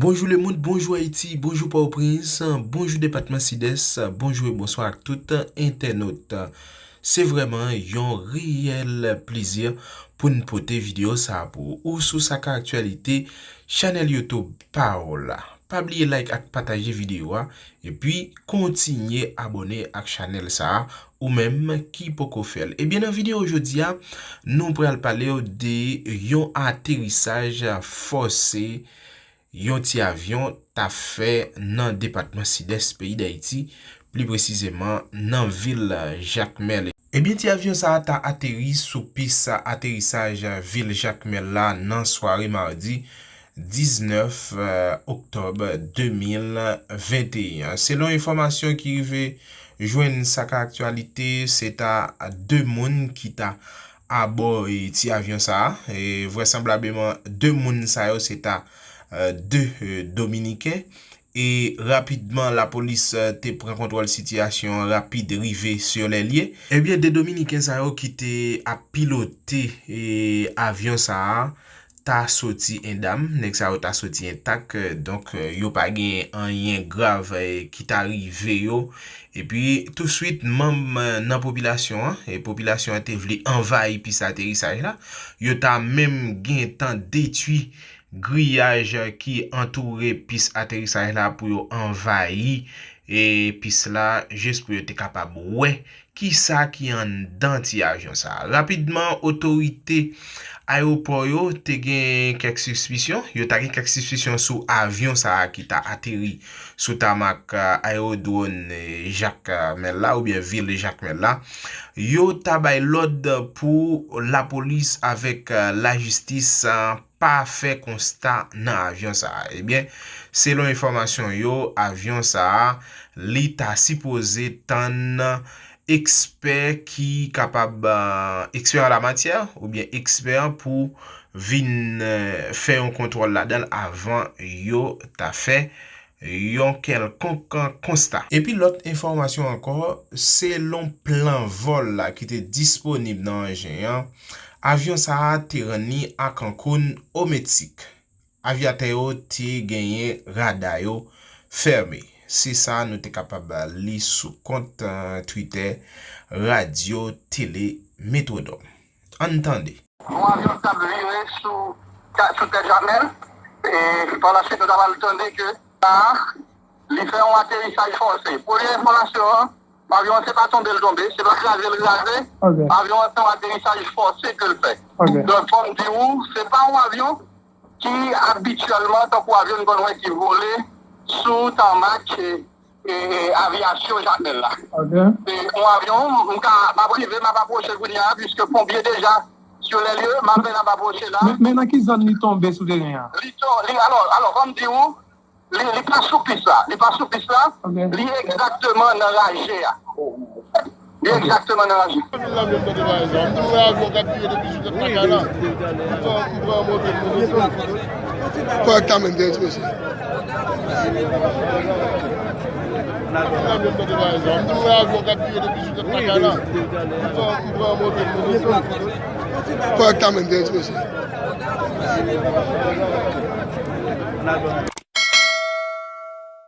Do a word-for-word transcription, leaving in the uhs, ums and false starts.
Bonjou lemonn, bonjou Ayiti, bonjou Pòtoprens, bonjou depatman Sidès, bonjou e bonswa ak tout entènot. Se vrèman yon reyèl plezi pou n pote videyo sa a pou ou sou Saka Aktyalite, chanèl YouTube pa w la. Pa bliye like ak pataje videyo a, epi kontinye abòne ak chanèl sa a, ou menm ki poko fè l. Ebyen, nan videyo jodi a, nou pral pale w de yon aterisaj fòse yon ti avyon ta fè nan depatman Sidès peyi Dayiti, pli presizeman nan vil Jakmèl. Ebyen, ti avyon sa a ta ateri sou pis aterisaj vil Jakmèl la nan sware madi diznèf, eh, oktòb de mil venteyen. Selon enfòmasyon ki rive jwenn Saka Aktyalite, se ta de moun ki ta abò, eh, ti avyon sa a. E vrèsanblableman, de moun sa yo se ta, eh, de, eh, Dominiken. E rapidman, lapolis, eh, te pran kontwòl sitiyasyon an, rapid rive sur les lieux. Ebyen, de Dominiken sa yo ki te ap pilote, eh, avyon sa a, ta soti endam, nèg sa yo ta soti entak, eh, donk, eh, yo pa gen anyen grav, eh, ki ta rive yo. Epi, touswit, manm, eh, nan popilasyon an, e popilasyon an te vle anvayi pis aterisaj la, yo ta menm gentan detwi griyaj ki antoure pis aterisaj la pou yo anvayi, e, pis la, jis pou yo te kapab wè kisa ki anndan ti avyon sa a. Rapidman, otorite ayewopò yo te gen kèk sispisyon. Yo ta gen kèk sispisyon sou avyon sa a ki ta ateri sou tamak, eh, ayewodwòm, eh, Jakmèl la, oubyen vil Jakmèl la. Yo ta bay lòd pou lapolis avèk, eh, lajistis, eh, pa fè konsta nan avyon sa a. Ebyen, selon enfòmasyon yo, avyon sa a, li ta sipoze tann ekspè ki kapab, eh, ekspè an lamatyè oubyen ekspè pou vin, eh, fè yon kontwòl ladan l avan yo ta fè yon kèlkonk konsta. Epi lòt enfòmasyon ankò, selon plan vòl la ki te disponib nan anjen an, avyon sa a te rann li a Cancun, o Meksik. Avyatè yo te genyen rada yo fèmen. Se sa nou te kapab li sou kont, eh, Twitter Radyo Tele Metwodòm. Ann tande. Yon avyon t ap vire sou, sou tèt Jakmèl. E pa la swit, nou ta pral tande ke sa, li fè yon aterisaj fòse. Premye enfòmasyon an, avyon an se pa tonbe l tonbe, se pa kraze l kraze. Ok. Avyon an se yon aterisaj fòse ke l fè. Ok. Donk, fò m di w, se pa yon avyon ki abityèlman, tankou avyon n konn wè ki vole sou tamak, e, e, e, avyasyon Jakmèl la. Ok. E, yon avyon, m ka, m ap rive, m ap apwoche kounye a, piske ponpye deja sur les lieux, m apèn ap apwoche la. Men, men nan ki zòn li tonbe sou teren an? Li ton-, li, alò, alò, fò m di w, li, li pa sou pis la, li pa sou pis la, ok, li egzakteman nan raje a. Li egzakteman nan raje. Kòrèkteman, gen ti mesye. Kòrèkteman, gen ti mesye.